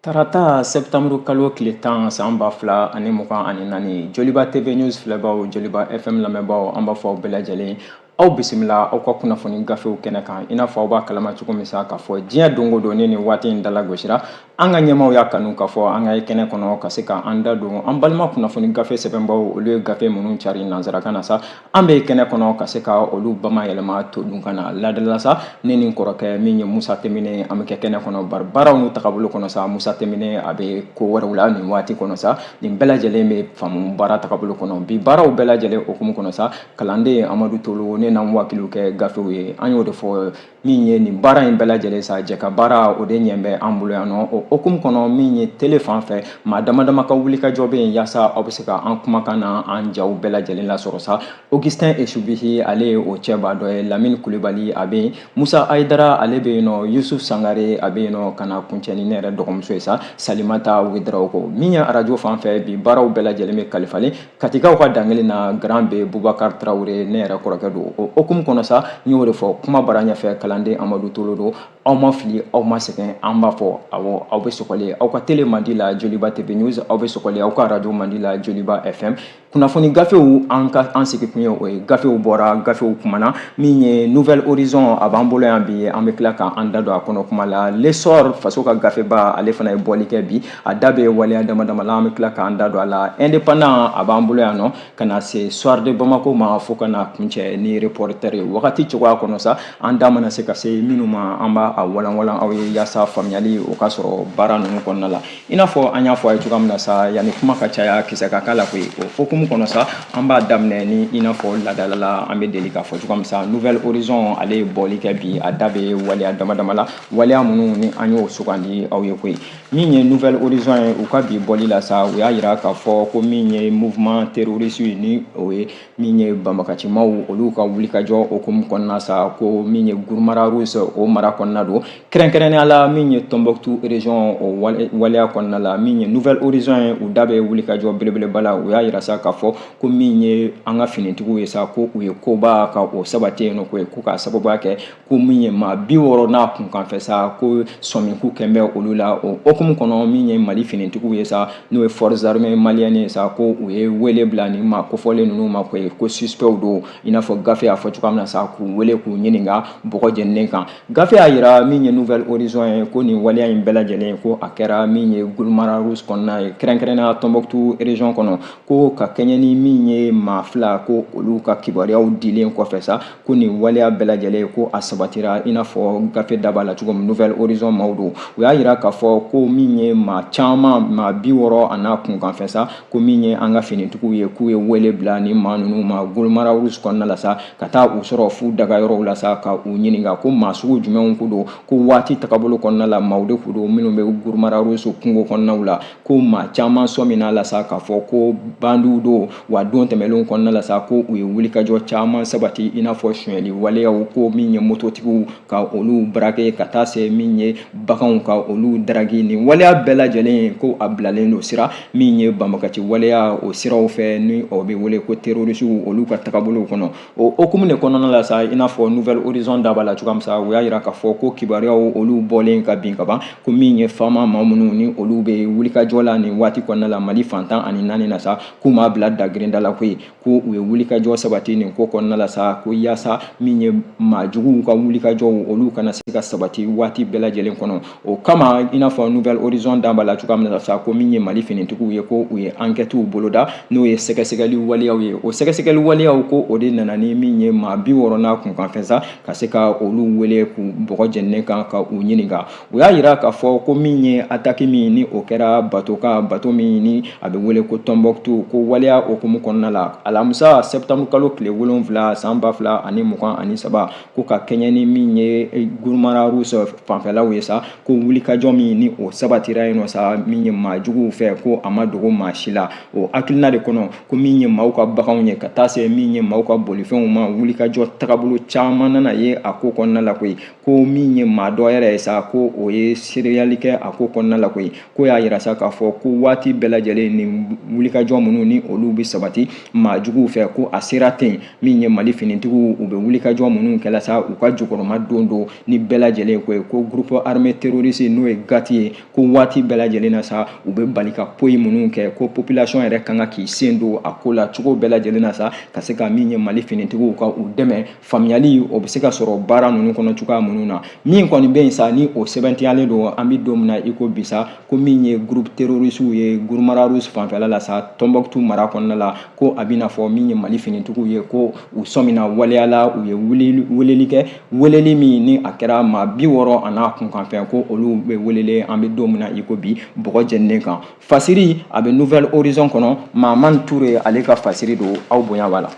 Tarata septembre kalo tile 10 san 2024, Joliba TV News filɛbaw, Joliba FM lamɛnbaaw, an b'a fɔ aw bɛɛ lajɛlen, aw bisimila aw ka kunnafoni gafew kɛnɛ kan. I n'a fɔ aw b'a kalama cogo min sa, k'a fɔ diɲɛ don o don ni nin waati in dala gosira, an ka ɲɛmaaw y'a kanu k'a fɔ an ka ye kɛnɛ kɔnɔ ka se ka an da don an balima kunnafoni gafe sɛbɛnbaw, olu ye gafe minnu cari nansarakan na sa, an bɛ kɛnɛ kɔnɔ ka se ka olu bamayɛlɛma todunkan na. Ladala sa, ne ni kɔrɔkɛ min ye Musa Temine, an bɛ kɛ kɛnɛ kɔnɔ bari baaraw n'u tagabolo kɔnɔ sa, Musa Temine a bɛ ko wɛrɛw la nin waati kɔnɔ sa. Nin bɛɛ lajɛlen bɛ faamu baara tagabolo kɔnɔ. Bi baaraw bɛɛ lajɛlen hukumu kɔnɔ sa, kalanden Amadu Tolo, ne n'an wakiliw kɛ gafew ye. An y'o de fɔ, min ye nin baara in bɛɛ lajɛlen sa, jɛ ka baara o de ɲɛ bɛ an bolo yan nɔ. O hukumu kɔnɔ, min ye tele fan fɛ, maa dama dama ka wulikajɔ bɛ yen yaasa aw bɛ se ka an kumakan na an jaw bɛɛ lajɛlen lasɔrɔ sa. Augustin Esubihi, ale ye o cɛba dɔ ye. Lamini Kulibali a bɛ yen, Musa Ayidara ale bɛ yen nɔ, Yusuf Sangare a bɛ yen nɔ, ka na kuncɛ ni ne yɛrɛ dɔgɔmuso ye sa, Salimata Ouedraogo. Min ye arajo fan fɛ, bi baaraw bɛɛ lajɛlen bɛ kalifalen Katikaw ka dankelen na, Grand B Bubakar Tarawele, ne yɛrɛ kɔrɔkɛ don. O hukumu kɔnɔ sa, n y'o de fɔ kuma bara ɲɛfɛ, kalanden Amadu Tolo don. Aw ma fili, aw ma sɛgɛn, an b'a fɔ awɔ, aw bɛ sɔgɔlen aw ka tele mandi la Joliba TV News, aw bɛ sɔgɔlen aw ka arajo mandi la Joliba FM. Kunnafoni gafew, an ka an sigi kun ye o ye. Gafew bɔra, gafew kumana. Min ye Nouvel Horizon, a b'an bolo yan bi, an bɛ tila k'an da don a kɔnɔ kuma la. L'Essor, faso ka gafeba, ale fana ye bɔli kɛ bi, a da bɛ waleya dama dama la, an bɛ tila k'an da don a la. Indépendant a b'an bolo yan nɔ, ka na se Soir de Bamako ma, fo ka na kuncɛ ni Reporter ye. Wagati cogoya kɔnɔ sa, an da mana se ka se minnu ma, an b'a a walanwalan aw ye yaasa faamuyali o ka sɔrɔ baara ninnu kɔnɔna la. I n'a fɔ an y'a fɔ a ye cogoya min na sa, yanni kuma ka caya, kisɛ ka k'a la koyi. O hukumu kɔnɔ sa, an b'a daminɛ ni i n'a fɔ ladala la an bɛ deli k'a fɔ cogoya min sa, Nouvel Horizon ale ye bɔli kɛ bi, a da bɛ waleya dama dama la, waleya minnu ni an y'o sugandi aw ye koyi. Min ye Nouvel Horizon ye, u ka bi bɔli la sa, u y'a yira k'a fɔ ko min ye mouvement terroriste ye, ni o ye min ye banbagacimaw, olu ka wulikajɔ hukumu kɔnɔna sa, ko min ye Gurumara Rousse o mara kɔnɔna don, kɛrɛnkɛrɛnnenya la min ye Tombouctou région, o waleya kɔnɔna la, min ye Nouvel Horizon ye, u da bɛ wulikajɔ belebeleba la. U y'a yira sa k'a fɔ ko min ye an ka finitigiw ye sa, ko u ye koba ka o sabati yen nɔ koyi, ko k'a sababuya kɛ ko min ye maa 60 n'a kunkanfɛ sa, ko sɔminku kɛn bɛ olu la. O hukumu kɔnɔ, min ye Mali finitigiw ye sa, n'o ye forces armées maliennes ye sa, ko u ye wele bila nin maa kofɔlen ninnu ma koyi, ko suspects don, i n'a fɔ gafe y'a fɔ cogoya min na sa, k'u wele k'u ɲininka bɔgɔ jeninen kan. Gafe y'a yira, min ye Nouvel Horizon ye, ko nin waleya in bɛɛ lajɛlen, ko a kɛra min ye Gurumara Rousse kɔnɔna ye, kɛrɛnkɛrɛnnenya Tombouctou région kɔnɔ, ko ka kɛɲɛ ni min ye maa 2, ko olu ka kibaruyaw dilen kɔfɛ sa, ko nin waleya bɛɛ lajɛlen, ko a sabatira, i n'a fɔ gafe da b'a la cogo min. Nouvel Horizon maaw don, u y'a yira k'a fɔ ko min ye maa caman, maa 60 a n'a kunkanfɛ sa, ko min ye an ka finitigiw ye, k'u ye wele bila ni maa ninnu ma Gurumara Rousse kɔnɔna la sa, ka taa u sɔrɔ fu dagayɔrɔw la sa, ka u ɲininka ko maa sugu jumɛnw ko don, ko waati tagabolo kɔnɔna la, maaw de kun don minnu bɛ Gurumara Rousse kungo kɔnɔnaw la, ko maa caman sɔmina la sa k'a fɔ ko bandiw don. Wa don tɛmɛnlenw kɔnɔna la sa, ko u ye wulikajɔ caman sabati, i n'a fɔ sonyɛli waleyaw, ko min ye mototigiw ka olu braquer, ka taa se min ye baganw ka olu daraki. Nin waleya bɛɛ lajɛlen, ko a bilalen don sira min ye banbagaci waleya o siraw fɛ, ni o bɛ wele ko terroriste, olu ka tagabolow kɔnɔ. O hukumu de kɔnɔna la sa, i n'a fɔ Nouvel Horizon da b'a la cogoya min sa, u y'a yira k'a fɔ ko kibaruyaw olu bɔlen ka bin ka ban, ko min ye faama maa minnu ni olu bɛ wulikajɔ la nin waati kɔnɔna la Mali fan 14 na sa, k'u m'a bila dagirinda la koyi, ko u ye wulikajɔ sabati nin ko kɔnɔna la sa, ko yaasa min ye maa juguw ka wulikajɔw, olu kana se ka sabati waati bɛɛ lajɛlen kɔnɔ. O kama, i n'a fɔ Nouvel Horizon da b'a la cogoya min na sa, ko min ye Mali finitigiw ye, ko u ye enquêtes boloda, n'o ye sɛgɛsɛgɛli waleyaw ye. O sɛgɛsɛgɛli waleyaw, ko o de nana ni min ye maa 60 n'a kunkanfɛn sa, ka se ka olu wele k'u bɔgɔ jeninen kan ka u ɲininka. U y'a yira k'a fɔ ko min ye attaque min ni o kɛra bateau kan, bateau min ni a bɛ wele ko Tombouctou, ko waleya hukumu kɔnɔna la, alamisa septembre kalo tile 7 san 2023, ko ka kɛɲɛ ni min ye Gurumara Rousse fanfɛlaw ye sa, ko wulikajɔ min ni o sabatira yen nɔ sa, min ye maa juguw fɛ, ko a ma dogo maa si la. O hakilina de kɔnɔ, ko min ye maaw ka baganw ye, ka taa se min ye maaw ka bolifɛnw ma, wulikajɔ tagabolo caman nana ye a ko kɔnɔna la koyi, ko min min ye maa dɔ yɛrɛ ye sa, ko o ye seereyali kɛ a ko kɔnɔna la koyi. Ko y'a yira sa k'a fɔ ko waati bɛɛ lajɛlen nin wulikajɔ minnu ni olu bɛ sabati maa juguw fɛ, ko a sera ten, min ye Mali finitigiw, u bɛ wulikajɔ minnu kɛla sa, u ka jukɔrɔma don don ni bɛɛ lajɛlen ko ye ko groupe armé terroriste, n'o ye GAT ye, ko waati bɛɛ lajɛlen na sa, u bɛ bali ka poyi minnu kɛ, ko population yɛrɛ kan ka k'i sen don a ko la cogo bɛɛ lajɛlen na sa, ka se ka min ye Mali finitigiw ka u dɛmɛ. Faamuyali o bɛ se ka sɔrɔ baara ninnu kɔnɔ cogoya minnu na. Min kɔni bɛ yen sa, ni o sɛbɛntiyalen don, an bɛ don min na i ko bi sa, ko min ye groupe terroriste ye Gurumararu fanfɛla la sa, Tɔnbɔkutu mara kɔnɔna la, ko a bɛna fɔ min ye Mali finitigiw ye, ko u sɔmina waleya la, u ye weleli kɛ, weleli min ni a kɛra maa 60 a n'a kunkanfɛn, ko olu bɛ welelen an bɛ don min na i ko bi bɔgɔ jeninen kan. Fasiri a bɛ Nouvel Horizon kɔnɔ, Mahamani Ture ale ka fasiri don. Aw bonya b'a la.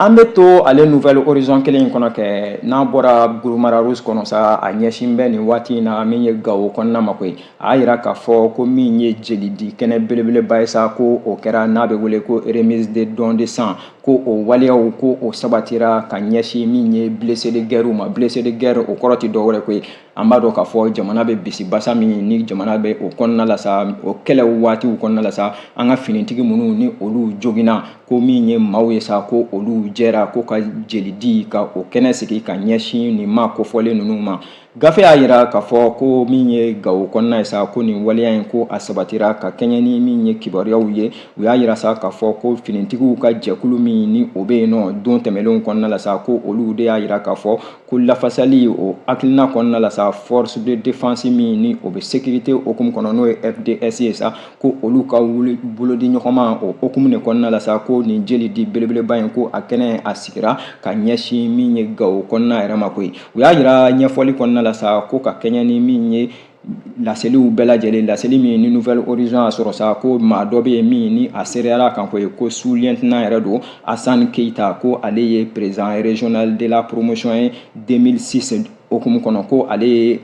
An bɛ to ale Nouvel Horizon kelen in kɔnɔ kɛ. N'a bɔra Gurumararu kɔnɔ sa, a ɲɛsin bɛ nin waati in na min ye Gawo kɔnɔna ma koyi. A y'a yira k'a fɔ ko min ye jelidi kɛnɛ belebeleba ye sa, ko o kɛra n'a bɛ wele ko remise de don de sang, ko o waleyaw, ko o sabatira ka ɲɛsin min ye blessé de guerre ma. Blessé de guerre, o kɔrɔ tɛ dɔwɛrɛ koyi, an b'a dɔn k'a fɔ jamana bɛ bisibasa min ni jamana bɛ o kɔnɔna la sa, o kɛlɛw waatiw kɔnɔna la sa, an ka finitigi minnu ni olu joginna, ko min ye maaw ye sa, ko olu jɛra ko ka jeli di, ka o kɛnɛ sigi ka ɲɛsin nin maa kofɔlen ninnu ma. Gafe y'a yira k'a fɔ ko min ye Gawo kɔnɔna ye sa, ko nin waleya in, ko a sabatira ka kɛɲɛ ni min ye kibaruyaw ye. U y'a yira sa k'a fɔ ko finitigiw ka jɛkulu min ni o bɛ yen nɔ don tɛmɛnlenw kɔnɔna la sa, ko olu de y'a yira k'a fɔ ko lafasali o hakilina kɔnɔna la sa, force de défense min ni o bɛ sécurité hukumu kɔnɔ, n'o ye FDS ye sa, ko olu ka bolodi ɲɔgɔnma o hukumu de kɔnɔna la sa, ko nin jeli di belebeleba in, ko a kɛnɛ a sigira ka ɲɛsin min ye Gawo kɔnɔna yɛrɛ ma koyi. U y'a yira ɲɛfɔli kɔnɔna la sa, ko ka kɛɲɛ ni min ye laseliw bɛɛ lajɛlen, laseli min ni Nouvel Horizon y'a sɔrɔ sa, ko maa dɔ bɛ yen min ni a seereyara kan koyi, ko sous-lieutenant yɛrɛ don, Hassan Keita, ko ale ye président régional de la promotion ye 2006 hukumu kɔnɔ, ko ale ye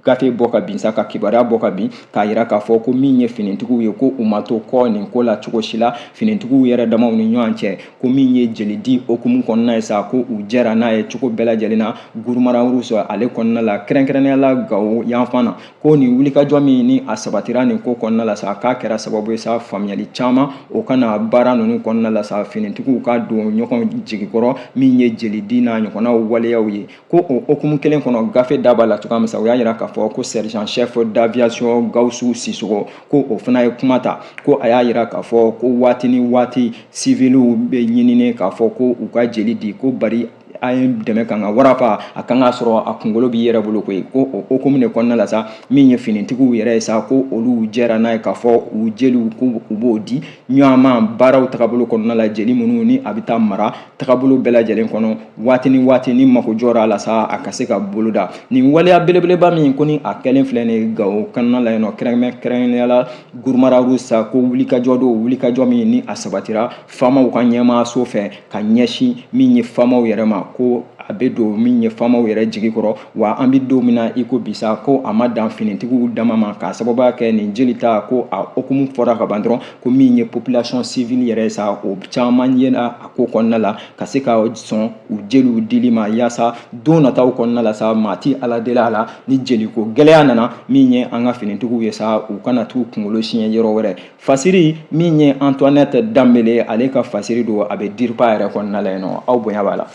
gafe bɔ ka bin sa, ka kibaruya bɔ ka bin k'a yira k'a fɔ ko min ye finitigiw ye, ko u ma to kɔ nin ko la cogo si la finitigiw yɛrɛ damaw ni ɲɔgɔn cɛ, ko min ye jelidi hukumu kɔnɔna ye sa, ko u jɛra n'a ye cogo bɛɛ lajɛlen na Gurumararu ale kɔnɔna la, kɛrɛnkɛrɛnnenya la Gawo yanfan na, ko nin wulikajɔ min ni a sabatira nin ko kɔnɔna la sa, k'a kɛra sababu ye sa, faamuyali caman o ka na baara ninnu kɔnɔna la sa, finitigiw ka don ɲɔgɔn jigikɔrɔ min ye jelidi n'a ɲɔgɔnnaw waleyaw ye. Ko o hukumu kelen kɔnɔ, gafe da b'a la cogoya min sa, u y'a yira k'a fɔ ko sergent chef d'aviation Gawusu Sisɔgɔ, ko o fana ye kuma ta, ko a y'a yira k'a fɔ ko waati ni waati siviliw bɛ ɲinini k'a fɔ ko u ka jeli di, ko bari a ye dɛmɛ kan ka warafa a kan ka sɔrɔ a kunkolo b'i yɛrɛ bolo koyi. Ko o hukumu de kɔnɔna la sa, min ye finitigiw yɛrɛ ye sa, ko olu jɛra n'a ye k'a fɔ u jeliw, ko u b'o di ɲɔgɔn ma baaraw tagabolo kɔnɔna la, jeli minnu ni a bɛ taa mara tagabolo bɛɛ lajɛlen kɔnɔ waati ni waati ni mako jɔra a la sa, a ka se ka boloda. Nin waleya belebeleba min ko ni a kɛlen filɛ nin Gawo kɔnɔna la yen nɔ, kɛrɛnkɛrɛnnenya la Gurumararu sa, ko wulikajɔ don, wulikajɔ min ni a sabatira faamaw ka ɲɛmaaso fɛ ka ɲɛsin min ye faamaw yɛrɛ ma, ko a bɛ don min ye faamaw yɛrɛ jigi kɔrɔ. Wa an bɛ don min na i ko bi sa, ko a ma dan finitigiw dama ma, k'a sababuya kɛ nin jeli ta, ko a hukumu fɔra ka ban dɔrɔn, ko min ye population civile yɛrɛ ye sa, o caman yera a ko kɔnɔna la ka se ka sɔn u jeliw dili ma, yaasa don nataw kɔnɔna la sa, maa ti Ala deli a la, ni jeliko gɛlɛya nana min ye an ka finitigiw ye sa, u kana t'u kunkolo siɲɛ yɔrɔ wɛrɛ. Fasiri min ye Antoinette Danbele ale ka fasiri don, a bɛ DIRPA yɛrɛ kɔnɔna la yen nɔ. Aw bonya b'a la.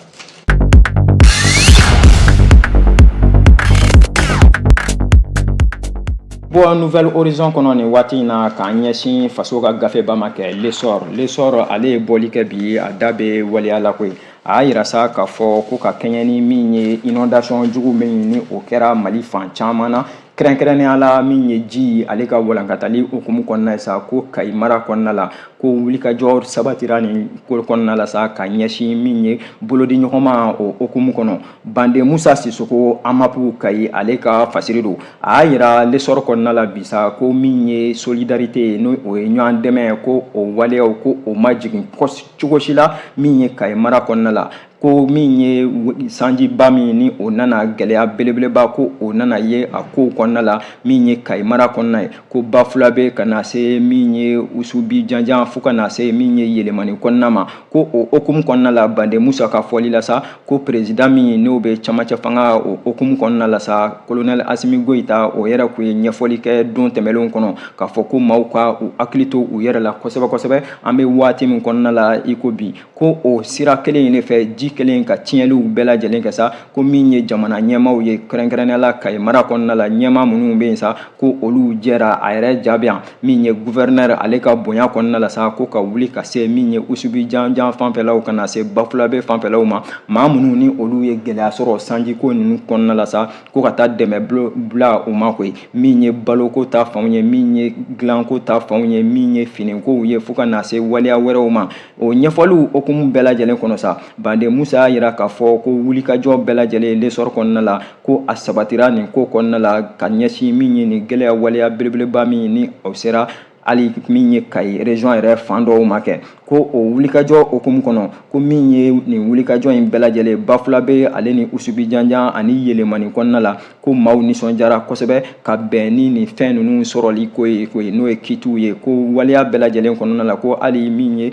Bɔ Nouvel Horizon kɔnɔ nin waati in na k'an ɲɛsin faso ka gafeba ma kɛ L'Essor. L'Essor ale ye bɔli kɛ bi, a da bɛ waleya la koyi. A y'a yira sa k'a fɔ ko ka kɛɲɛ ni min ye inondation jugu min ni o kɛra Mali fan caman na, kɛrɛnkɛrɛnnenya la min ye ji ale ka walankatali hukumu kɔnɔna ye sa, ko Kayi mara kɔnɔna la, ko wulikajɔ sabatira nin ko kɔnɔna la sa, ka ɲɛsin min ye bolodi ɲɔgɔnma o hukumu kɔnɔ. Bande Musa Sisoko AMAP Kayi ale ka fasiri don. A y'a yira L'Essor kɔnɔna la bi sa, ko min ye solidarité ye, n'o o ye ɲɔgɔn dɛmɛ, ko o waleyaw, ko o ma jigin cogo si la min ye Kayi mara kɔnɔna la, ko min ye sanjiba min ni o nana gɛlɛya belebeleba, ko o nana ye a kow kɔnɔna la min ye Kayi mara kɔnɔna ye, ko Bafulabe ka na se min ye Usubi janjan fo ka na se min ye Yelemani kɔnɔna ma. Ko o hukumu kɔnɔna la, Bande Musa ka fɔli la sa, ko président min n'o bɛ camancɛ fanga o hukumu kɔnɔna la sa, colonel Asimi Goyita, o yɛrɛ kun ye ɲɛfɔli kɛ don tɛmɛnlenw kɔnɔ k'a fɔ ko maaw ka u hakili to u yɛrɛ la kosɛbɛ kosɛbɛ an bɛ waati min kɔnɔna la i ko bi. Ko o sira kelen in de fɛ, ji kelen ka tiɲɛliw bɛɛ lajɛlen kɛ sa, ko min ye jamana ɲɛmaaw ye, kɛrɛnkɛrɛnnenya la Kayi mara kɔnɔna la, ɲɛmaa minnu bɛ yen sa, ko olu jɛra a yɛrɛ jaabi yan min ye gouverneur ale ka bonya kɔnɔna la sa, ko ka wuli ka se min ye Usubi janjan fanfɛlaw ka na se Bafulabe fanfɛlaw ma, maa minnu ni olu ye gɛlɛya sɔrɔ sanjiko ninnu kɔnɔna la sa, ko ka taa dɛmɛ bila u ma koyi, min ye baloko ta fanw ye, min ye dilanko ta fanw ye, min ye finikow ye, fo ka na se waleya wɛrɛw ma. O ɲɛfɔliw hukumu bɛɛ lajɛlen kɔnɔ sa, Bande Musa y'a yira k'a fɔ ko wulikajɔ bɛɛ lajɛlen L'Essor kɔnɔna la, ko a sabatira nin ko kɔnɔna la ka ɲɛsin min ye nin gɛlɛya waleya belebeleba min ni o sera hali min ye Kayi région yɛrɛ fan dɔw ma kɛ. Ko o wulikajɔ hukumu kɔnɔ, ko min ye nin wulikajɔ in bɛɛ lajɛlen Bafulabe ale ni Usubi janjan ani Yelemani kɔnɔna la, ko maaw nisɔndiyara kosɛbɛ ka bɛn ni nin fɛn ninnu sɔrɔli ko ye, ko n'o ye kitiw ye. Ko waleya bɛɛ lajɛlen kɔnɔna la, ko hali min ye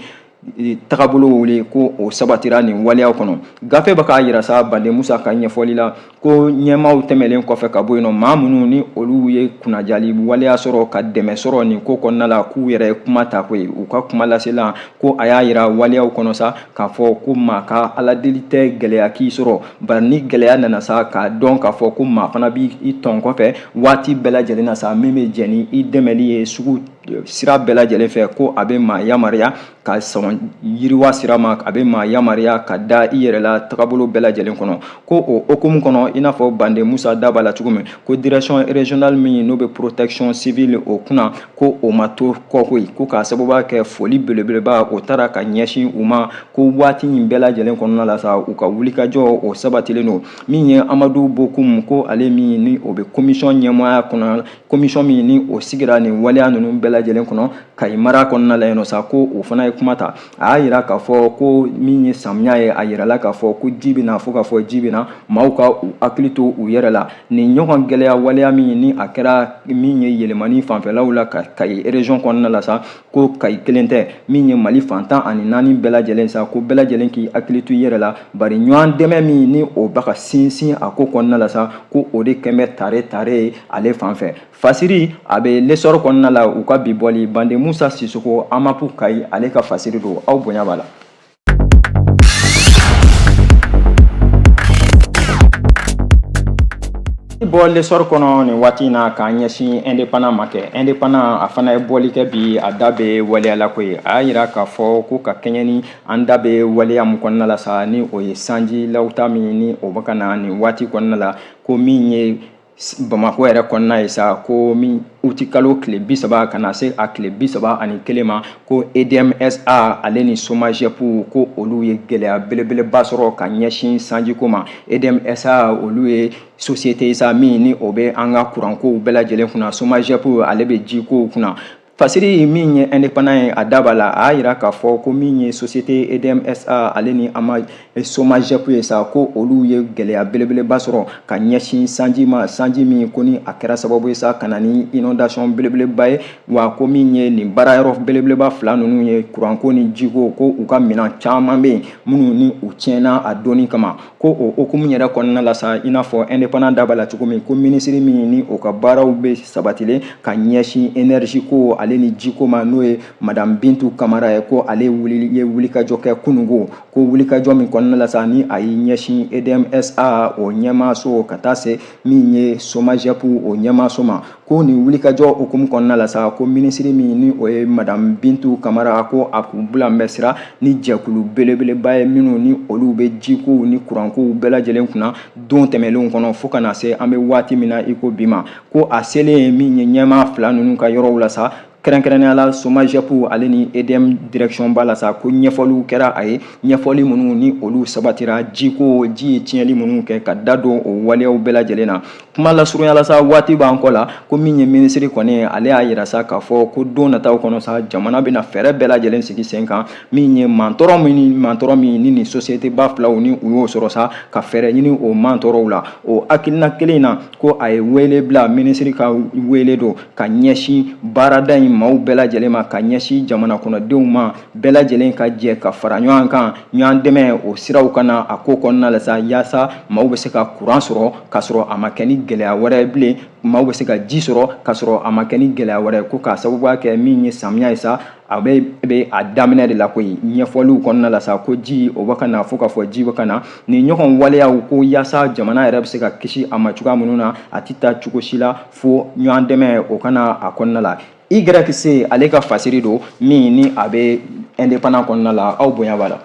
tagabolo wuli, ko o sabatira nin waleyaw kɔnɔ. Gafe bɛ k'a yira sa, Bande Musa ka ɲɛfɔli la, ko ɲɛmaaw tɛmɛlen kɔfɛ ka bɔ yen nɔ, maa minnu ni olu ye kunnajali waleya sɔrɔ ka dɛmɛ sɔrɔ nin ko kɔnɔna la, k'u yɛrɛ ye kuma ta koyi. U ka kuma lasela ko a y'a yira waleyaw kɔnɔ sa k'a fɔ ko maa ka aladeli tɛ gɛlɛya k'i sɔrɔ, bari ni gɛlɛya nana sa, k'a dɔn k'a fɔ ko maa fana b'i tɔn kɔfɛ waati bɛɛ lajɛlen na sa, min bɛ jɛn ni i dɛmɛli ye sugu sira bɛɛ lajɛlen fɛ, ko a bɛ maa yamaruya ka sɔn yiriwa sira ma, a bɛ maa yamaruya ka da i yɛrɛ la tagabolo bɛɛ lajɛlen kɔnɔ. Ko o hukumu kɔnɔ, i n'a fɔ Bande Musa da b'a la cogo min, ko direction régionale min n'o bɛ protection civile o kunna, ko o ma to kɔ koyi, ko k'a sababuya kɛ foli belebeleba o taara ka ɲɛsin u ma, ko waati in bɛɛ lajɛlen kɔnɔna la sa, u ka wulikajɔ o sabatilen don. Min ye Amadu Bokum, ko ale min ni o bɛ commission ɲɛmaaya kɔnɔ, commission min ni o sigira nin waleya ninnu bɛɛ lajɛlen kɔnɔ Kayi mara kɔnɔna la yen nɔ sa, ko o fana ye kuma ta. A y'a yira k'a fɔ ko min ye samiya ye, a yirala k'a fɔ ko ji bɛ na, fo k'a fɔ ji bɛ na, maaw ka u hakili to u yɛrɛ la. Nin ɲɔgɔn gɛlɛya waleya min ni a kɛra min ye Yɛlɛmani fanfɛlaw la ka Kayi région kɔnɔna la sa, ko Kayi kelen tɛ, min ye Mali fan 14 bɛɛ lajɛlen sa, ko bɛɛ lajɛlen k'i hakili to i yɛrɛ la, bari ɲɔgɔn dɛmɛ min ni o bɛ ka sinsin a ko kɔnɔna la sa, ko o de kɛn bɛ tare tare ye ale fan fɛ. Fasiri a bɛ L'Essor kɔnɔna la, u ka bi bɔli, Bande Musa Sisoko, Amapu Kayi, ale ka fasiri don. Aw bonya b'a la. Bɔ L'Essor kɔnɔ nin waati in na k'an ɲɛsin Indépendant ma kɛ. Indépendant a fana ye bɔli kɛ bi, a da bɛ waleya la koyi. A y'a yira k'a fɔ ko ka kɛɲɛ ni an da bɛ waleya min kɔnɔna la sa, ni o ye sanji lawuta min ni o bɛ ka na nin waati kɔnɔna la, ko min ye Bamakɔ yɛrɛ kɔnɔna ye sa, ko min uti kalo tile 30 ka na se a tile 31 ma, ko EDMSA ale ni SOMAGEP, ko olu ye gɛlɛya belebeleba sɔrɔ ka ɲɛsin sanjiko ma. EDMSA olu ye société ye sa min ni o bɛ an ka kurankow bɛɛ lajɛlen kunna, SOMAGEP ale bɛ jikow kunna. Fasiri min ye Indépendant ye, a da b'a la, a y'a yira k'a fɔ ko min ye société EDMSA ale ni ama SOMAGEP ye sa, ko olu ye gɛlɛya belebeleba sɔrɔ ka ɲɛsin sanji ma, sanji min ko ni a kɛra sababu ye sa ka na ni inondation belebeleba ye. Wa ko min ye nin baarayɔrɔ belebeleba fila ninnu ye, kuranko ni jiko, ko u ka minɛn caman bɛ yen minnu ni u tiɲɛna a donni kama. Ko o hukumu yɛrɛ kɔnɔna la sa, i n'a fɔ Indépendant da b'a la cogo min, ko minisiri min ni o ka baaraw bɛ sabatilen ka ɲɛsin énergie ko ale ni jiko ma, n'o ye madame Bintu Kamara ye, ko ale ye wulikajɔ kɛ kununko, ko wulikajɔ min kɔnɔna la sa, ni a y'i ɲɛsin EDMSA o ɲɛmaaso ka taa se min ye SOMAGEP o ɲɛmaaso ma. Ko nin wulikajɔ hukumu kɔnɔna la sa, ko minisiri min ni o ye madame Bintu Kamara, ko a k'u bila bɛ sira ni jɛkulu belebeleba ye minnu ni olu bɛ jikow ni kurankow bɛɛ lajɛlen kunna don tɛmɛnlenw kɔnɔ fo ka na se an bɛ waati min na i ko bi ma. Ko a selen min ye ɲɛmaa fila ninnu ka yɔrɔw la sa, kɛrɛnkɛrɛnnenya la SOMAGEP ale ni EDM direction ba la sa, ko ɲɛfɔliw kɛra a ye, ɲɛfɔli minnu ni olu sabatira jiko, ji ye tiɲɛli minnu kɛ, ka da don o waleyaw bɛɛ lajɛlen na. Kuma lasurunya la sa, waati b'an kɔ la, ko min ye minisiri kɔni ye, ale y'a yira sa k'a fɔ ko don nataw kɔnɔ sa, jamana bɛna fɛɛrɛ bɛɛ lajɛlen sigi sen kan, min ye mantɔrɔ min ni nin société ba filaw ni u y'o sɔrɔ sa, ka fɛɛrɛ ɲini o mantɔrɔw la. O hakilina kelen in na, ko a ye wele bila, minisiri ka wele don ka ɲɛsin baarada in maaw bɛɛ lajɛlen ma ka ɲɛsin jamana kɔnɔdenw ma bɛɛ lajɛlen ka jɛ ka fara ɲɔgɔn kan ɲɔgɔn dɛmɛ o siraw ka na a ko kɔnɔna la sa, yaasa maaw bɛ se ka kuran sɔrɔ k'a sɔrɔ a ma kɛ ni gɛlɛya wɛrɛ ye bilen, maaw bɛ se ka ji sɔrɔ k'a sɔrɔ a ma kɛ ni gɛlɛya wɛrɛ ye, ko k'a sababuya kɛ min ye samiya ye sa, a bɛ a daminɛ de la koyi. Ɲɛfɔliw kɔnɔna la sa, ko ji o bɛ ka na, fo k'a fɔ ji bɛ ka na nin ɲɔgɔn waleyaw, ko yaasa jamana yɛrɛ bɛ se ka kisi a ma cogoya minnu na, a tɛ taa cogo si la fo ɲɔgɔn dɛmɛ o ka na a kɔnɔna la. YC ale ka fasiri don min ni a bɛ Indépendant kɔnɔna la, aw bonya b'a la.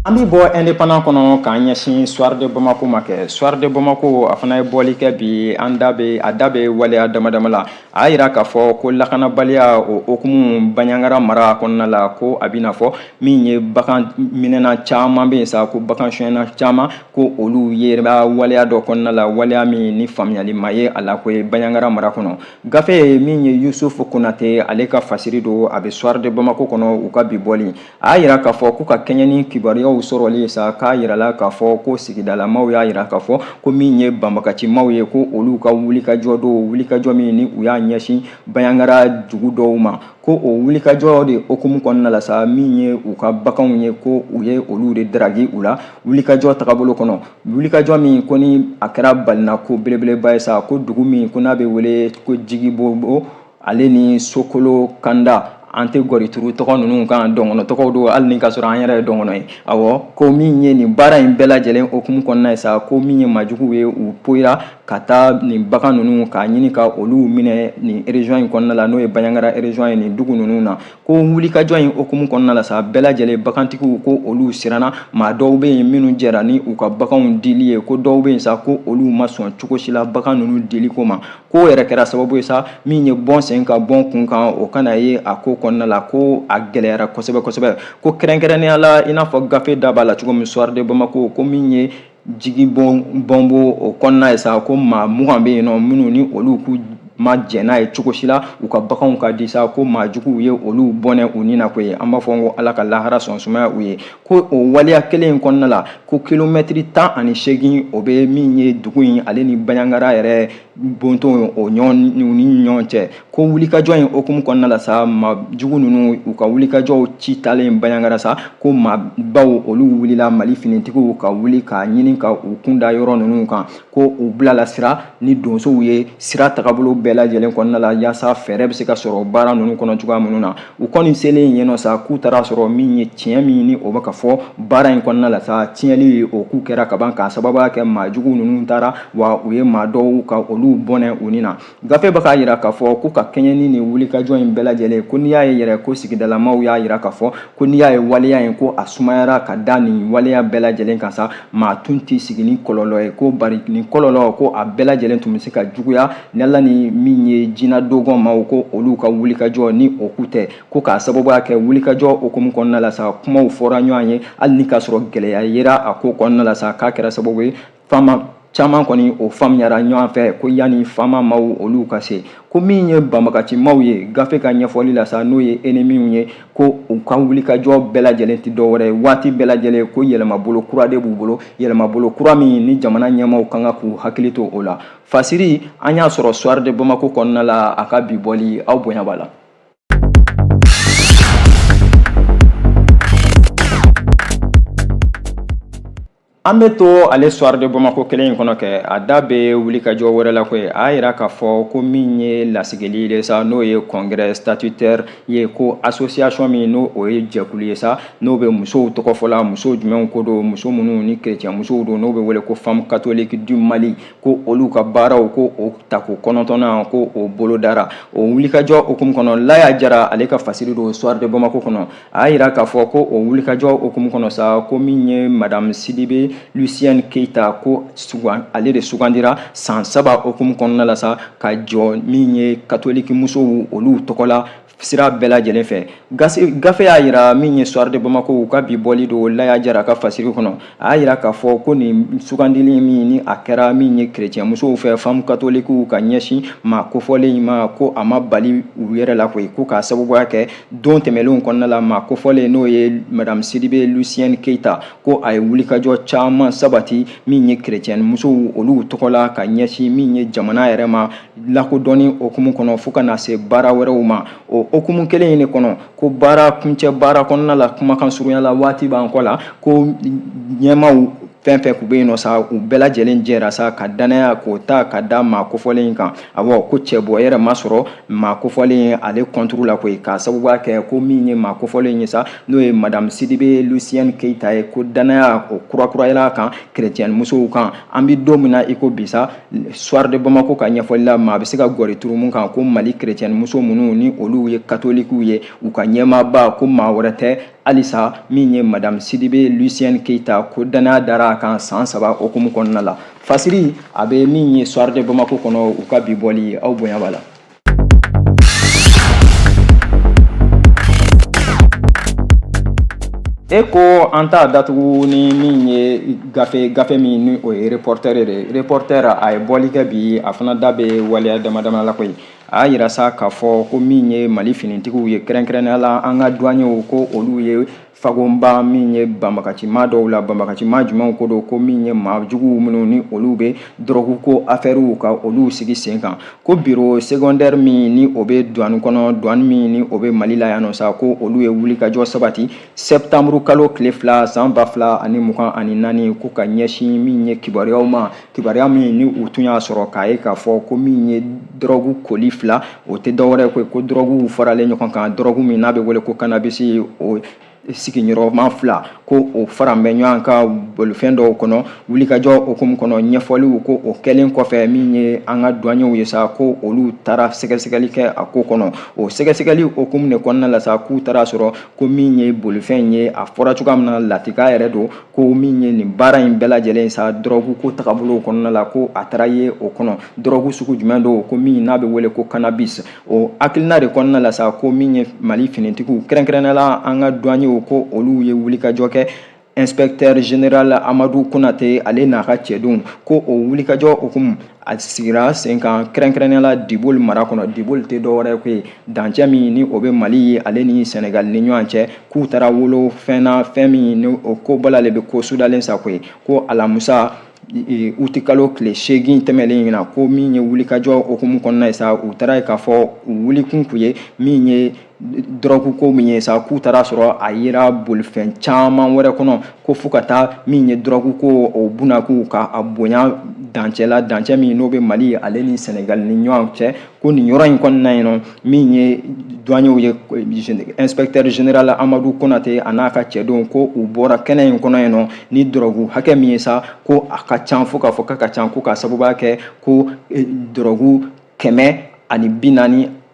An bɛ bɔ Indépendant kɔnɔ k'an ɲɛsin Soir de Bamako ma kɛ. Soir de Bamako, a fana ye bɔli kɛ bi, an da bɛ a da bɛ waleya dama dama la. A y'a jira k'a fɔ ko lakanabaliya o hukumu Banjagara mara kɔnɔna la, ko a bɛna fɔ min ye bagan minɛna caman bɛ yen sa, ko bagan sonyɛna caman, ko olu yera waleya dɔ kɔnɔna la, waleya min ni faamuyali ma ye a la ko ye Banjagara mara kɔnɔ. Gafe ye min ye Yusuf Konate ale ka fasiri don, a bɛ Soir de Bamako kɔnɔ u ka bi bɔli. A y'a jira k'a fɔ ko ka kɛɲɛ ni kibaruyaw sɔrɔli ye sa, k'a yirala k'a fɔ ko sigidalamaw y'a jira k'a fɔ ko min ye banbagacimaw ye, ko olu ka wulikajɔ don, wulikajɔ min ni u y'a ɲɛsin Banjagara dugu dɔw ma, ko o wulikajɔ de hukumu kɔnɔna la sa, min ye u ka baganw ye, ko u ye olu de daraki u la wulikajɔ tagabolo kɔnɔ, wulikajɔ min ko ni a kɛra balinako belebeleba ye sa, ko dugu min ko n'a bɛ wele ko Jigibobo ale ni Sokolo Kanda, an tɛ gɔrituru tɔgɔ ninnu kan, dɔnkɔnɔ tɔgɔw don, hali ni ka sɔrɔ an yɛrɛ ye dɔnkɔnɔ ye. Awɔ, ko min ye nin baara in bɛɛ lajɛlen hukumu kɔnɔna ye sa, ko min ye majuguw ye, u poyira ka taa nin bagan ninnu k'a ɲini ka olu minɛ nin région in kɔnɔna la, n'o ye Banjagara région ye, nin dugu ninnu na. Ko wulikajɔ in hukumu kɔnɔna la sa, bɛɛ lajɛlen bagantigiw ko olu siranna, maa dɔw bɛ yen minnu jɛra ni u ka baganw dili ye, ko dɔw bɛ yen sa, ko olu ma sɔn cogo si la bagan ninnu dili ko ma, k'o yɛrɛ kɛra sababu ye sa, min ye bɔn sen ka bɔn kun kan, o kana ye a ko kɔnɔna la, ko a gɛlɛyara kosɛbɛ kosɛbɛ, ko kɛrɛnkɛrɛnnenya la, i n'a fɔ gafe da b'a la cogo min Soir de Bamako, ko min ye jigi bɔnbɔ o kɔnɔna ye sa, ko maa 20 bɛ yen nɔ minnu ni olu k'u ma jɛn n'a ye cogo si la u ka baganw ka di sa, ko maa juguw ye olu bɔnɛ u ni na koyi. An b'a fɔ ko Ala ka lahara sɔn sumaya u ye. Ko o waleya kelen in kɔnɔna la, ko kilomɛtiri 18 o bɛ min ye dugu in ale ni Banjagara yɛrɛ bonton o ɲɔgɔn ni ɲɔgɔn cɛ, ko wulikajɔ in hukumu kɔnɔna la sa, maa jugu ninnu u ka wulikajɔw ci talen Banjagara sa, ko maabaw olu wulila, Mali finitigiw ka wuli k'a ɲini ka u kun da yɔrɔ ninnu kan, ko u bilala sira ni donsow ye sira tagabolo bɛɛ lajɛlen kɔnɔna la, yaasa fɛɛrɛ bɛ se ka sɔrɔ baara ninnu kɔnɔ cogoya minnu na. U kɔni selen yen nɔ sa, k'u taara sɔrɔ min ye tiɲɛ min ni o bɛ ka fɔ baara in kɔnɔna la sa, tiɲɛli o k'u kɛra kaban, k'a sababuya kɛ maa jugu ninnu taara wa u ye maa dɔw ka olu bɔnɛ u ni na. Gafe bɛ k'a jira k'a fɔ ko ka kɛɲɛ ni nin wulikajɔ in bɛɛ lajɛlen, ko n'i y'a ye yɛrɛ ko sigidalamaw y'a jira k'a fɔ ko n'i y'a ye waleya in ko a sumayara ka da nin waleya bɛɛ lajɛlen kan sa, maa tun t'i sigi ni kɔlɔlɔ ye, ko bari nin kɔlɔlɔ ko a bɛɛ lajɛlen tun bɛ se ka juguya ni Ala ni min ye jinɛ dogon maaw ko olu ka wulikajɔ ni o ku tɛ, ko k'a sababuya kɛ wulikajɔ hukumu kɔnɔna la sa, kumaw fɔra ɲɔgɔn ye, hali ni k'a sɔrɔ gɛlɛya yera a ko kɔnɔna la sa, k'a kɛra sababu ye faama caman kɔni o faamuyara ɲɔgɔn fɛ, ko yanni faama maaw olu ka se, ko min ye banbagacimaw ye gafe ka ɲɛfɔli la sa, n'o ye enemiw ye, ko u ka wulikajɔ bɛɛ lajɛlen tɛ dɔwɛrɛ ye waati bɛɛ lajɛlen, ko yɛlɛmabolo kura de b'u bolo, yɛlɛmabolo kura min ni jamana ɲɛmaaw kan ka k'u hakili to o la. Fasiri an y'a sɔrɔ Soir de Bamako kɔnɔna la a ka bi bɔli, aw bonya b'a la. An bɛ to ale Soir de Bamako kelen in kɔnɔ kɛ, a da bɛ wulikajɔ wɛrɛ la koyi. A y'a jira k'a fɔ ko min ye lasigili ye sa, n'o ye congrès statutaire ye, ko association min n'o o ye jɛkulu ye sa, n'o bɛ musow tɔgɔ fɔ la, muso jumɛnw ko don, muso minnu ni chrétien musow don, n'o bɛ wele ko Femmes catholiques du Mali, ko olu ka baaraw ko o tako 9nan ko o bolodara. O wulikajɔ hukumu kɔnɔ, Laya Jara ale ka fasiri don Soir de Bamako kɔnɔ. A y'a jira k'a fɔ ko o wulikajɔ hukumu kɔnɔ sa, ko min ye madame Sidibe Lucienne Keita, ko ale de sugandira san 3 hukumu kɔnɔna la sa, ka jɔ min ye katoliki musow olu tɔgɔ la sira bɛɛ lajɛlen fɛ. Gafe y'a jira min ye Soir de Bamako u ka bi bɔli don Laya Jara ka fasiri kɔnɔ. A y'a jira k'a fɔ ko nin sugandili min ni a kɛra min ye chrétien musow fɛ, femmes catholiques, ka ɲɛsin maa kofɔlen in ma, ko a ma bali u yɛrɛ la koyi, ko k'a sababuya kɛ don tɛmɛnlenw kɔnɔna la, maa kofɔlen n'o ye madame Sidibe Lucienne Keita, ko a ye wulikajɔ caman caman sabati min ye kerecɛn musow olu tɔgɔ la ka ɲɛsin min ye jamana yɛrɛ ma lakodɔnni hukumu kɔnɔ fo ka na se baara wɛrɛw ma. O hukumu kelen in de kɔnɔ, ko baara kuncɛ baara kɔnɔna la, kumakan surunya la, waati b'an kɔ la, ko ɲɛmaaw fɛn fɛn kun bɛ yen nɔ sa, u bɛɛ lajɛlen jɛra sa ka danaya k'o ta ka da maa kofɔlen in kan. Awɔ, ko cɛbɔ yɛrɛ ma sɔrɔ maa kofɔlen ale contre la koyi, k'a sababuya kɛ ko min ye maa kofɔlen ye sa, n'o ye Madame Sidibe Lucienne Keyita ye, ko danaya o kurakurayala kan kerecɛn musow kan. An bɛ don min na i ko bi sa, Soir de Bamako ka ɲɛfɔli la, maa bɛ se ka gɔri turu mun kan, ko Mali kerecɛn muso minnu ni olu ye katolikiw ye, u ka ɲɛmaaba, ko maa wɛrɛ tɛ halisa min ye Madame Sidibe Lucienne Keyita, ko danaya dara a kan san 3 hukumu kɔnɔna la. Fasiri a bɛ min ye Soir de Bamako kɔnɔ, u ka bi bɔli, aw bonya b'a la. E ko an t'a datugu ni min ye gafe min ni o ye Reporter de. Reporter a ye bɔli kɛ bi, a fana da bɛ waleya dama dama la koyi. A y'a yira sa k'a fɔ ko min ye Mali finitigiw ye, kɛrɛnkɛrɛnnenya la an ka douaniers, ko olu ye fagonba min ye banbagacima dɔw la. Banbagacima jumɛnw ko don? Ko min ye maa juguw minnu ni olu bɛ dɔrɔgu ko affaires ka olu sigi sen kan, ko bureau secondaire min ni o bɛ douane kɔnɔ, douane min ni o bɛ Mali la yan nɔ sa, ko olu ye wulikajɔ sabati septembre kalo tile 2 san 2024, ko ka ɲɛsin min ye kibaruyaw ma, kibaruya min ni u tun y'a sɔrɔ k'a ye k'a fɔ ko min ye dɔrɔgu colis 2, o tɛ dɔwɛrɛ ko ko dɔrɔguw faralen ɲɔgɔn kan, dɔrɔgu min n'a bɛ wele ko cannabis, o sigiyɔrɔma 2, ko o fara bɛ ɲɔgɔn kan bolifɛn dɔw kɔnɔ. Wulikajɔ hukumu kɔnɔ, ɲɛfɔliw ko o kɛlen kɔfɛ, min ye an ka douaniers ye sa, ko olu taara sɛgɛsɛgɛli kɛ a ko kɔnɔ. O sɛgɛsɛgɛli hukumu de kɔnɔna la sa, k'u taara sɔrɔ ko min ye bolifɛn ye, a fɔra cogoya min na latika yɛrɛ don, ko min ye nin baara in bɛɛ lajɛlen sa, dɔrɔgu ko tagabolo kɔnɔna la, ko a taara ye o kɔnɔ. Dɔrɔgu sugu jumɛn don? Ko min n'a bɛ wele ko cannabis. O hakilina de kɔnɔna la sa, ko min ye Mali finitigiw, kɛrɛnkɛrɛnnenya la an ka douaniers, ko olu ye wulikajɔ kɛ. Inspecteur général Amadu Konate, ale n'a ka cɛdenw, ko o wulikajɔ hukumu a sigira sen kan kɛrɛnkɛrɛnnenya la Diboli mara kɔnɔ. Diboli tɛ dɔwɛrɛ ko ye dancɛ min ni o bɛ Mali ye ale ni Senegal ni ɲɔgɔn cɛ, k'u taara wolo fɛn na, fɛn min ni o ko bala le bɛ ko sudalen sa koyi, ko alamusa utikalo tile 8 tɛmɛlen in na, ko min ye wulikajɔ hukumu kɔnɔna ye sa, u taara ye k'a fɔ u wulikun kun ye min ye dɔrɔgu ko min ye sa, k'u taara sɔrɔ a yera bolifɛn caman wɛrɛ kɔnɔ, ko fo ka taa min ye dɔrɔgu ko o bunakun ka a bonya dancɛ la, dancɛ min n'o bɛ Mali ale ni Senegal ni ɲɔgɔn cɛ, ko nin yɔrɔ in kɔnɔna yen nɔ, min ye douaniers ye, inspecteur général Amadu Konate a n'a ka cɛdenw, ko u bɔra kɛnɛ in kɔnɔ yen nɔ ni dɔrɔgu hakɛ min ye sa, ko a ka ca fo k'a fɔ k'a ka ca, ko k'a sababuya kɛ ko dɔrɔgu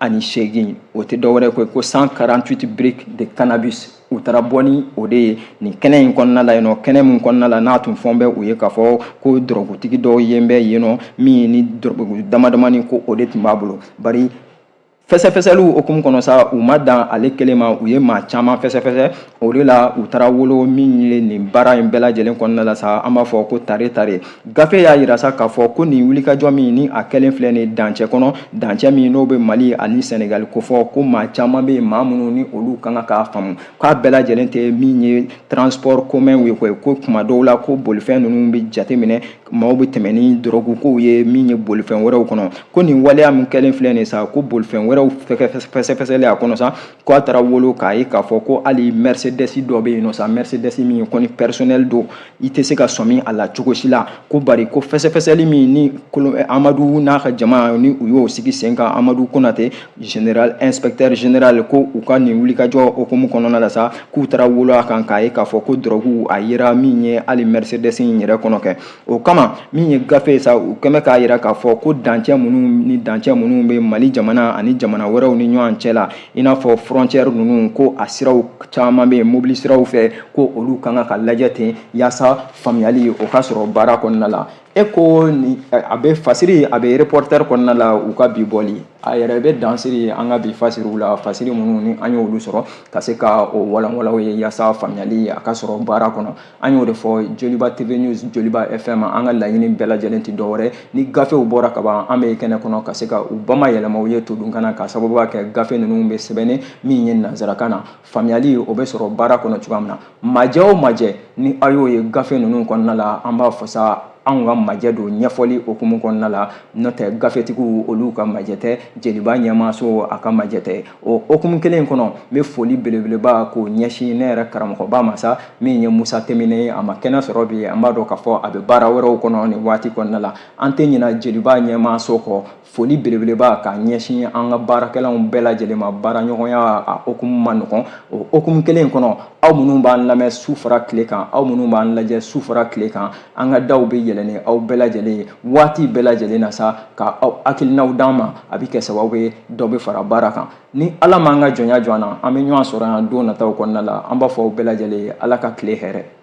148, o tɛ dɔwɛrɛ ko ko 148 briques de cannabis, u taara bɔ ni o de ye nin kɛnɛ in kɔnɔna la yen nɔ. Kɛnɛ min kɔnɔna la n'a tun fɔn bɛ u ye k'a fɔ ko dɔrɔgutigi dɔw yen bɛ yen nɔ, min ni dɔrɔgu damadamani ko o de tun b'a bolo. Bari fɛsɛfɛsɛliw hukumu kɔnɔ sa, u ma dan ale kelen ma, u ye maa caman fɛsɛfɛsɛ. O de la u taara wolo min ye nin baara in bɛɛ lajɛlen kɔnɔna la sa, an b'a fɔ ko tare tare. Gafe y'a yira sa k'a fɔ ko nin wulikajɔ min ni a kɛlen filɛ nin dancɛ kɔnɔ, dancɛ min n'o bɛ Mali ani Senegal kofɔ, ko maa caman bɛ yen, maa minnu ni olu kan k'a faamu k'a bɛɛ lajɛlen tɛ min ye transport commun ye koyi, ko kuma dɔw la ko bolifɛn ninnu bɛ jateminɛ, maaw bɛ tɛmɛ ni dɔrɔgu kow ye min ye bolifɛn wɛrɛw kɔnɔ, ko nin waleya min kɛlen filɛ nin sa, ko bolifɛn wɛrɛw fɛsɛfɛsɛli a kɔnɔ sa, ko a taara wolo k'a ye k'a fɔ ko hali Mercedes dɔ bɛ yen nɔ sa, Mercedes min kɔni personnel don, i tɛ se ka sɔmi a la cogo si la, ko bari ko fɛsɛfɛsɛli min ni Amadu n'a ka jama ni u y'o sigi sen kan, Amadu Konate général inspecteur général, ko u ka nin wulikajɔ hukumu kɔnɔna la sa, k'u taara wolo a kan k'a ye k'a fɔ ko dɔrɔgu a yera min ye hali Mercedes in yɛrɛ kɔnɔ kɛ. O kama min ye gafe ye sa, u kɛmɛ k'a yira k'a fɔ ko dancɛ minnu ni dancɛ minnu bɛ Mali jamana ani jamana wɛrɛw ni ɲɔgɔn cɛ la, i n'a fɔ frontière ninnu, ko a siraw caman bɛ yen, mobili siraw fɛ, ko olu kan ka lajɛ ten yaasa faamuyali o ka sɔrɔ baara kɔnɔna la. E ko ni a bɛ fasiri, a bɛ Reporter kɔnɔna la, u ka bi bɔli a yɛrɛ bɛ dansiri an ka bi fasiriw la, fasiri minnu ni an y'olu sɔrɔ ka se ka o walanwalan ye yaasa faamuyali a ka sɔrɔ baara kɔnɔ. An y'o de fɔ, Joliba TV News, Joliba FM, an ka laɲini bɛɛ lajɛlen tɛ dɔwɛrɛ, ni gafew bɔra ka ban, an bɛ kɛnɛ kɔnɔ ka se ka u bamayɛlɛma u ye todunkan na, ka sababuya kɛ gafe ninnu bɛ sɛbɛnni min ye nansarakan na, faamuyali o bɛ sɔrɔ baara kɔnɔ cogoya min na. Majɛ o majɛ ni aw y'o ye gafe ninnu kɔnɔna la, an b'a fɔ sa, anw ka majɛ don ɲɛfɔli hukumu kɔnɔna la, n'o tɛ gafetigiw olu ka majɛ tɛ, Jeliba ɲɛmaaso a ka majɛ tɛ. O hukumu kelen kɔnɔ, n bɛ foli belebeleba k'o ɲɛsin ne yɛrɛ karamɔgɔba ma sa, min ye Musa Temine ye. A ma kɛnɛ sɔrɔ bi, an b'a dɔn k'a fɔ a bɛ baara wɛrɛw kɔnɔ nin waati kɔnɔna la. An tɛ ɲina Jeliba ɲɛmaaso kɔ. Foli belebeleba k'a ɲɛsin an ka baarakɛlaw bɛɛ lajɛlen ma. Baaraɲɔgɔnya a hukumu ma nɔgɔn. O hukumu kelen kɔnɔ, aw minnu b'an lamɛn su fara tile kan, aw minnu b'an lajɛ su fara tile kan, an ka daw bɛ yɛlɛ ni aw bɛɛ lajɛlen ye waati bɛɛ lajɛlen na sa, ka aw hakilinaw d'an ma. A bɛ kɛ sababu ye dɔ bɛ fara baara kan. Ni Ala m'an ka jɔnya jɔ an na, an bɛ ɲɔgɔn sɔrɔ yan don nataw kɔnɔna la. An b'a fɔ aw bɛɛ lajɛlen ye, Ala ka tile hɛrɛ.